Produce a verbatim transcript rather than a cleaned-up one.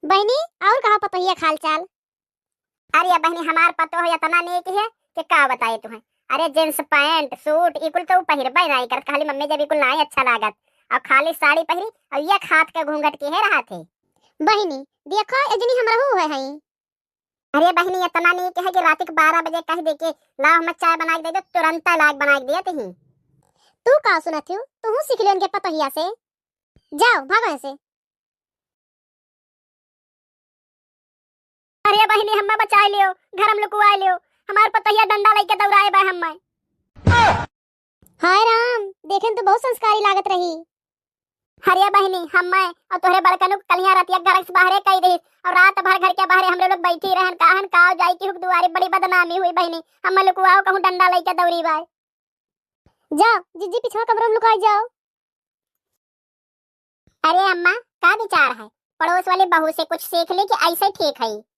बहिनी, और कहा पतोहिया के हाल चाल? अरे बहिनी, हमार पतोह एतना नीक है कि का बताई तुहैं। अरे जींस पैंट, सूट, ई कुल तो उ पहिरबे नाहीं करत, कहली मम्मी जब ई कुल नाहीं अच्छा लागत, और खाली साड़ी पहिरी और एक हाथ के घूंघट किहे रहत है। बहिनी, देखो ए जनी हमरहू है हई। अरे बहिनी, एतना नीक है कि राती के बारह बजे कहि दे के, "लाओ, हमें चाय बनाइ के दे दो," तुरंत लाग बनाइ के दियत ही। तू का सुनत हू? तूहू सीख लियो उनके पतोहिया से। जाओ, भागो यहाँ से। अरे बहिनी, हम्मा बचाइ लियो, घर में लुकुआइ लियो, हमार पतोहिया डंडा लइके दौड़ाए बा हम्मा। हाय राम, देखे में तो बहुत संस्कारी लागत रही। अरे बहिनी, हम्मे और तोहरे बड़कनू के कलिया रतिया घर से बाहरे कइ दिहिस और रात भर घर के बाहरे हमरे लोग बैठी रहन, कहन का जाई कि हुक दुआरे बड़ी बदनामी हुई बहिनी, हम्मे लुकुआओ कहूँ डंडा लइके दौड़ी बाय। जाओ जिज्जी, पिछवा कमरा में लुकाई जाओ। अरे अम्मा, का विचार है? पड़ोस वाली बहू से कुछ सीख ली कि ऐसे ठीक है?